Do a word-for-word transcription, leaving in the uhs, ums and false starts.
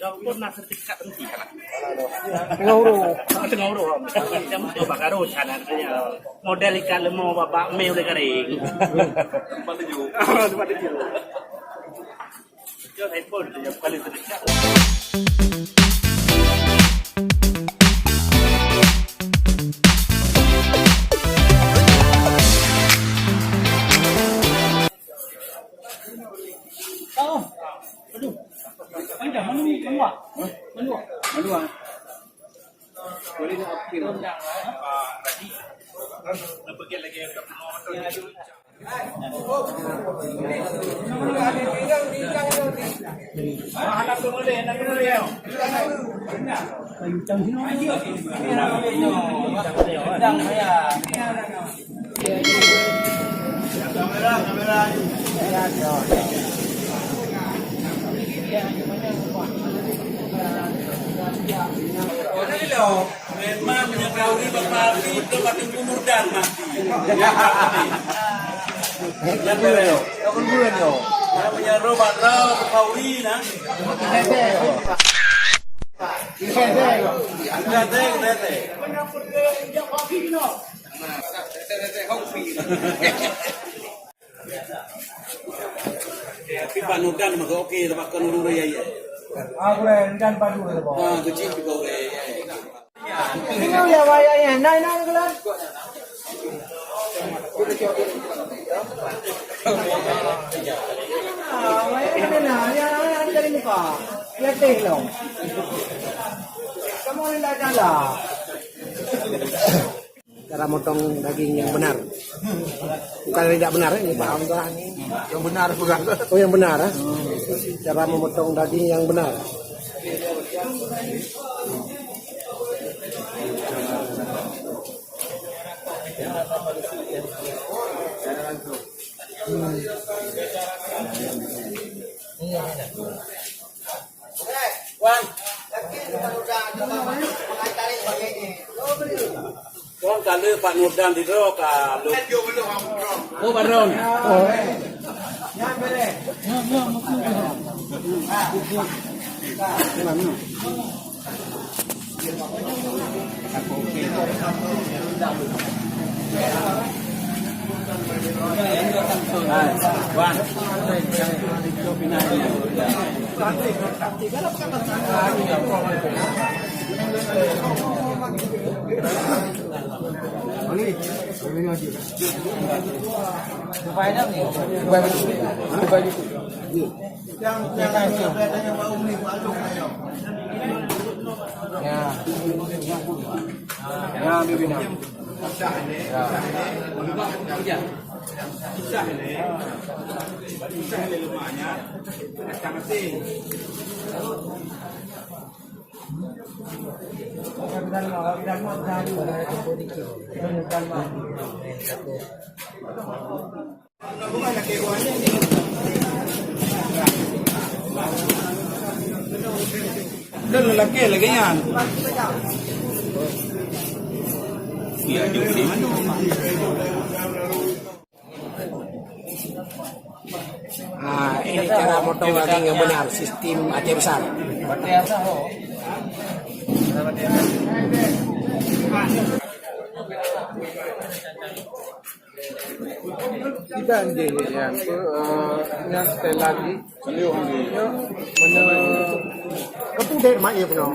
Teungku na sertifikat henti kan? Teungku urus. Teungku urus. Macam tu bak Garut kan, artinya model ikan lemo bak, bak mie udah kering. Tempat tujuh. Tempat tujuh. Dia handphone dia paling sertifikat. Oh, aduh. Panjang, mana ni? Maluah. Maluah. Maluah. Boleh nak okey lah. Memang meunyoe khauri bak Pak Habib, tu bak Teungku Murdan mati. Nyang beureu. Nyang beureu nyoe. Nyang meunyoe roh bak droe khauri na. Tete, tete. Tapi Pak Nudan mah oke, tempat kon urus ya, ya. Ah, boleh, Nudan padu, ya, Bang. Ah, kecil juga boleh, ya, ya. Ini udah bayar ya, naik, naik, kelas. Ah, bayar ini, nah, ya, ya, dari muka. Ya, teh, long. Kamu ni dah jalan. Cara motong daging yang benar. Bukan yang tidak benar, ini paham tu lah. Yang benar pegang. Oh, yang benar, eh? Cara memotong daging yang benar. Wan. Wan, ka lheueh Pak Nudan di droe ka lheueh. Oh, Pak Nudan. Oh. Ya. Ya, bibi na. Dan lelaki lagi nyan. Ya, dia boleh mandum. Ah, ini cara motong daging yang benar, sistem Aceh besar. Kita anjing ni, ya, apa, eh, yang sekali lagi. Ya, mana? Kepudek mak, ya, penuh.